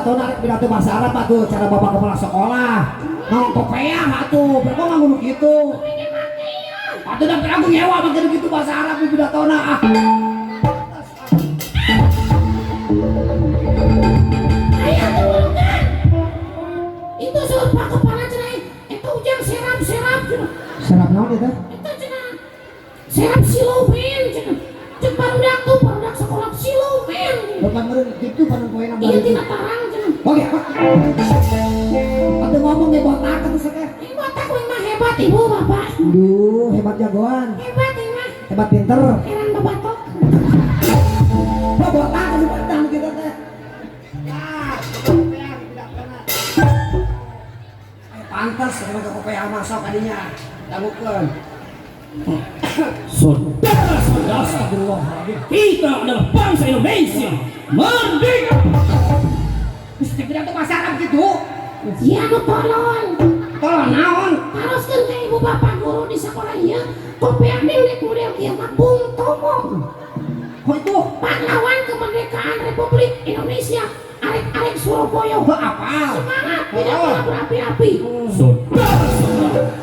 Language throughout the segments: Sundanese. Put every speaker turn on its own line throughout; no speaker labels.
Pidatona rek pidato bahasa Arab atuh cara bapak kepala sekolah. Ngomong kopeah atuh, berapa ngomong nu kitu? Atuh da aku nyewa make nu kitu bahasa Arab di pidatona ah.
Ayo turunkan. Itu suruh pak kepala cenah. Itu ujang serap-serap cenah.
Serap naon eta?
Itu cenah. Serap silumen cenah. Cek barudak tuh barudak sekolah silumen.
Bapak meureun kitu panon poena
Iya tina tarang cenah.
Oke, Pak. Atuh ngomong ge botak atuh sakeh.
Ini botak we mah hebat ibu bapak.
Duh, hebat jagoan.
Hebat ini mah.
Hebat pinter.
Heran babatok.
Pak botak atuh botak kita teh. Ah, kopeah pidatona. Pantas kalau ke kopeah masuk kadinya. Dangukeun.
Saudara-saudara,
Astagfirullahaladzim.
kita adalah bangsa Indonesia. Merdeka.
Mesti pidato bahasa Arab gitu.
Sia nu tolol.
Tolong naon?
Taroskeun ka ibu bapak guru di sekolah ieu, kopeah dewek model kieu mah Bung Tomo.
Kok itu?
Pahlawan kemerdekaan Republik Indonesia, arek-arek Surabaya.
Kok apa?
Semangat, pidato berapi-api.
Saudara-saudara,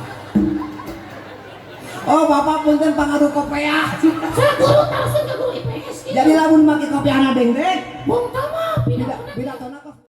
Oh, bapak punten pangaruh kopeah.
Saya guru taroskeun ka guru IPS gitu.
Jadi lamun make kopeahna dengdek,
Bung Tomo pidatona
pidatona.